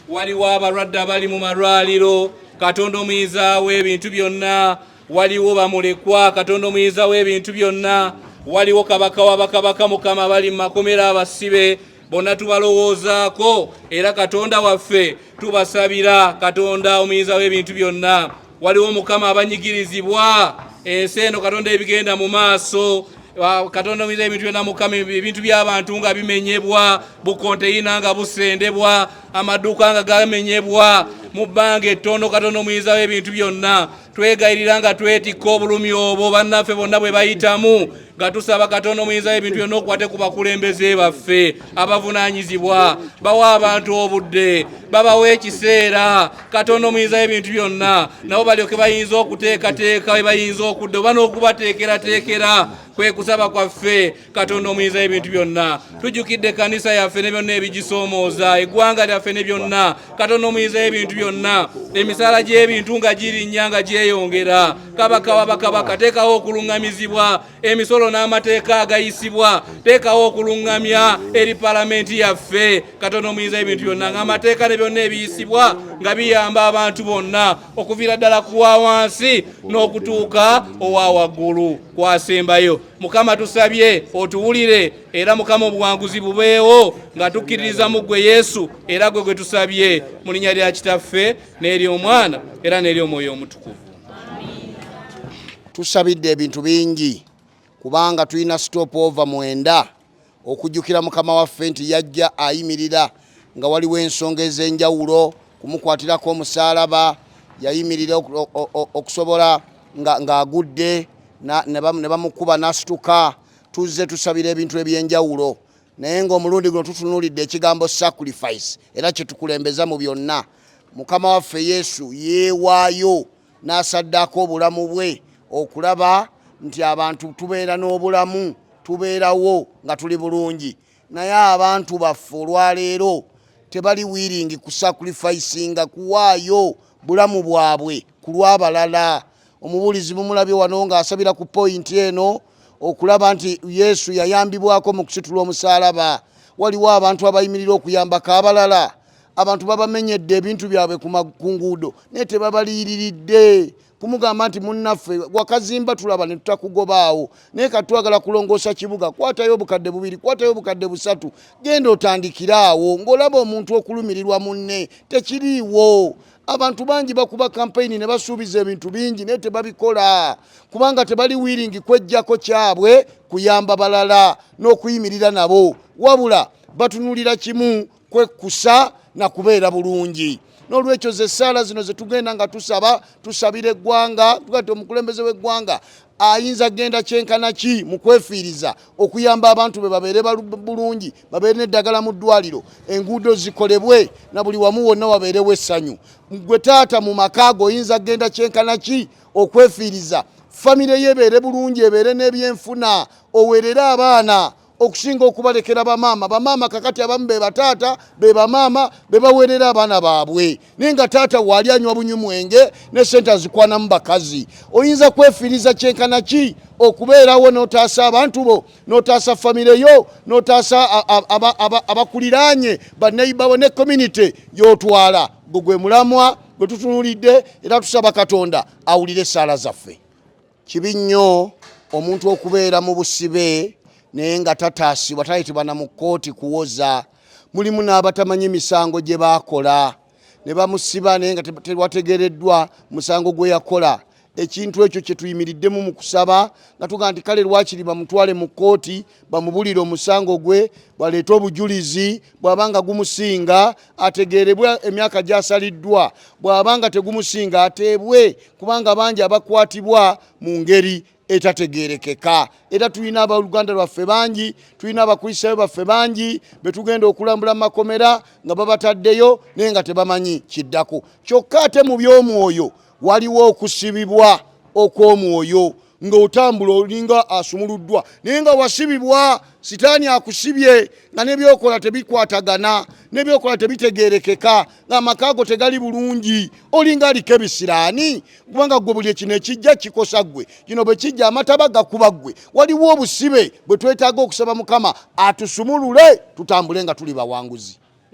Waliwo abalwadde abali mu malwaliro, Katonda omuyinza w'ebintu byonna. Waliwo bamulekwa, Katonda omuyinza w'ebintu byonna. Waliwo kabaka wa bakabaka, Mukama, bali mu makomera abasibe bonna tubalowoozaako, era Katonda waffe tubasabira, Katonda omuyinza w'ebintu byonna. Waliwo, Mukama, abanyigirizibwa ensi eno, Katonda, ebigenda mu maaso, Katonda omuyinza ebintu byonna, Mukama, ebintu by'abantu nga bimenyebwa, bukonteyina nga busendebwa, amaduuka nga gamenyebwa mu bbanga ettono. Katonda omuyinza w'ebintu byonna, twegayirira nga twetikka obulumi obwo bannaffe bonna bwe bayitamu, nga tusaba Katonda omuyinza w'ebintu byonna okwate ku bakulembeze baffe abavunaanyizibwa, bawa abantu obudde, babawa ekiseera, Katonda omuyinza w'ebintu byonna, nabo balyoke bayinza okuteekateeka we bayinza okudda oba n'okubateekerateekera. Kwe kusaba kwaffe, Katonda omuyinza w'ebintu byonna. Tujjukidde ekkanisa yaffe ne byonna ebigisoomooza, eggwanga lyaffe ne byonna, Katonda omuyinza w'ebintu byonna. Emisaala gy'ebintu nga girinnya, nga gyeyongera, kabaka wa bakabaka, teekawo okuluŋŋamizibwa, emisolo n'amateeka agayisibwa, teekawo okuluŋŋamya eri palamenti yaffe, Katonda omuyinza w'ebintu byonna, ng'amateeka ne byonna ebiyisibwa nga biyamba abantu bonna okuviira ddala ku wa wansi n'okutuuka owa waggulu kwasembayo. Mukama, tusabye otuwulire, era Mukama, obuwanguzi bubeewo nga tukkiririza mu ggwe Yesu, era gwe gwe tusabye mu linnya lya Kitaffe n'ery'Omwana era n'ery'Omwoyo Omutukuvu. Tusabidde ebintu bingi kubanga tulina stop over 9 okujjukira Mukama waffe nti yajja ayimirira nga waliwo ensonga ez'enjawulo kumukwatirako omusaalaba. Yayimirira okusobola ng'agudde ne bamukuba n'asituka. Tuzze tusabira ebintu ebyenjawulo, naye ng'omulundi guno tutunuulidde ekigambo sacrifice, era kyetukulembeza mu byonna. Mukama waffe Yesu yeewaayo n'asaddaako obulamu bwe okulaba nti abantu tubeera n'obulamu, tubeerawo nga tuli bulungi. Naye abantu baffe olwaleero tebali willing kusacrificinga, kuwaayo bulamu bwabwe ku lw'abalala. Omubuulizi mumulabye wano ng'asabira ku point eno okulaba nti Yesu yayambibwako mu kusitula omusaalaba. Waliwo abantu abayimirira okuyambako abalala. Abantu babamenyedde ebintu byabwe ku nguudo, naye tebabaliyiriridde kumugamba nti munnaffe wakazimba, tulaba ne tutakugobaawo, naye katwagala kulongoosa kibuga, kwatayo obukadde 2, kwatayo obukadde 3, genda otandikire awo. Ng'olaba omuntu okulumirirwa munne tekiriiwo. Abantu bangi bakuba kampeyini ne basuubiza ebintu bingi, naye tebabikola kubanga tebali willing kwejjako kyabwe kuyamba balala n'okuyimirira nabo, wabula batunulira kimu, kwekkusa na kubeera bulungi. N'olwekyo ze essaala zino zetugenda nga tusaba, tusabira eggwanga tugati omukulembeze w'eggwanga ayinza genda kyenkana ki mu kwefiiriza okuyamba abantu be babeere bulungi, babeere n'eddagala mu ddwaliro, enguudo zikolebwe na buli wamu wonna wabeerewo essanyu. Gwe taata mu maka go oyinza genda kyenkana ki okwefiiriza famire ye ebeere bulungi, ebeere n'ebyenfuna, oweerere abaana okusinga okubalekera bamaama? Bamaama kakati abamu be bataata, be bamaama be baweerera abaana baabwe, naye nga taata waali anywa bunywi mwenge ne sente azikwanamu bakazi. Oyinza kwefiiriza kyenkana ki okubeerawo n'otaasa abantu bo, n'otaasa famire yo, n'otaasa abakuliraanye, baneighbour bo ne community y'otwala? Gwe gwe mulamwa gwe tutunuulidde, era tusaba Katonda awulire essaala zaffe. Kibi nnyo omuntu okubeera mu busibe naye nga tataasibwa, tayitibwa na mu kkooti kuwoza. Mulimu n'abatamanyi misango gye baakola ne bamusiba, naye nga tewategeereddwa musango gwe yakola. Ekintu ekyo kye tuyimiriddemu mu kusaba nga tugamba nti kale lwakiri bamutwale mu kkooti, bamubulire omusango gwe, baleete obujulizi. Bw'aba nga gumusinga ategeerebwe emyaka gy'asaliddwa, bw'aba nga tegumusinga ateebwe, kubanga bangi abakwatibwa mu ngeri etategeerekeka. Era tulina abaluganda lwaffe bangi, tulina abakristaayo baffe bangi betugenda okulambula mu makomera nga babataddeyo naye nga tebamanyi kiddako. Kyokka ate mu by'omwoyo waliwo okusibibwa okw'omwoyo. Ng'otambula olinga asumuluddwa, naye nga wasibibwa. Sitaani akusibye nga n'ebyokola tebikwatagana, n'ebyokola tebitegeerekeka, ng'amaka go tegali bulungi, olinga aliko ebisiraani, kubanga gwe buli kino ekijja kikosa ggwe, kino bwe kijja amataba gakuba ggwe. Waliwo obusibe bwe twetaaga okusaba Mukama atusumulule, tutambule nga tuli bawanguzi.